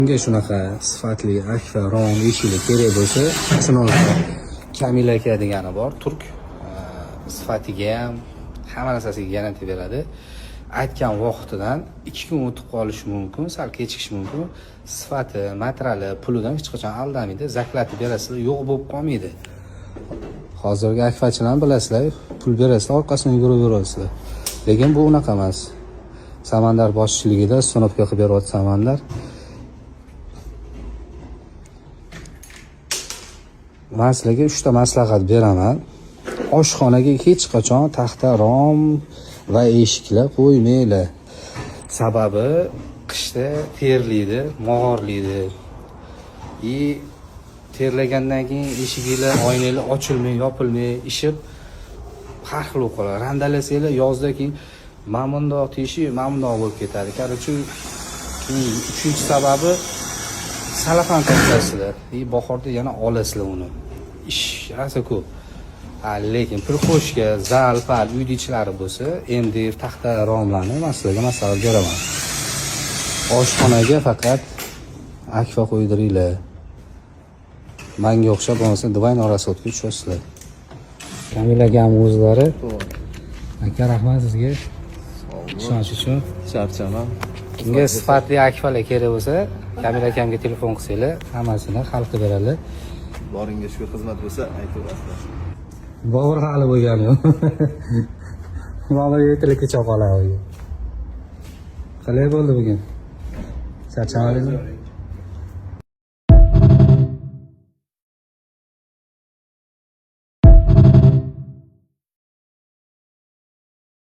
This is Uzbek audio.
Kimga shunaqa sifatli akfa rom eshiklar kerak bo'lsa, Chilonzor Kamil aka degani bor, turk. Sifatiga ham, hamma narsasiga garantiya beradi. Aytgan vaqtidan 2 kun o'tib qolishi mumkin, sal kechikishi mumkin. Sifati, materiali, pulidan hech qachon aldamaydi. Zaklatib berasizlar, yo'q bo'lib qolmaydi. Hozirgi akfachilarni bilasizlar, pul berasizlar, orqasidan yuguraverasizlar. Lekin bu unaqa emas. Samandar boshchiligida установка qilib beryapti Samandar. Man sizlarga 3 ta maslahat beraman. Oshxonaga hech qachon taxta rom va eshiklar qo'ymanglar. Sababi qishda terlaydi, mog'orlaydi. И terlagandan keyin eshiginglar, oynanglar ochilmay, yopilmay, ishib har xil bo'lib qoladi. Randalasanglar yozda keyin mana bundoq teshik, mana bundoq bo'lib ketadi. Короче, keyin uchinchi sababi salafan tashlasizlar. И bahorda yana olasizlar uni. Ish rosa ko'p. Ha, lekin прихожка, zal, pal, uyni ichlari bo'lsa, MDF taxta romlarni man sizlarga maslahat beraman. Oshxonaga faqat akfa qo'ydiringlar. Manga o'xshab bo'lmasa двойной расход ga tushasizlar. Kamil akam o'zlari. Aka, rahmat sizga. Ishonch uchun. Charchaman. Kimga sifatli akfalar kerak bo'lsa, Kamil akamga telefon qilsanglar, hammasini hal qilib beradi. Boringga shu xizmat bo'lsa aytaverasizlar. Bobur hali bo'lgani yo'q. Bobur ertalikka qoladi bugun. Qalay bo'ldi bugun? Charchamadingizmi?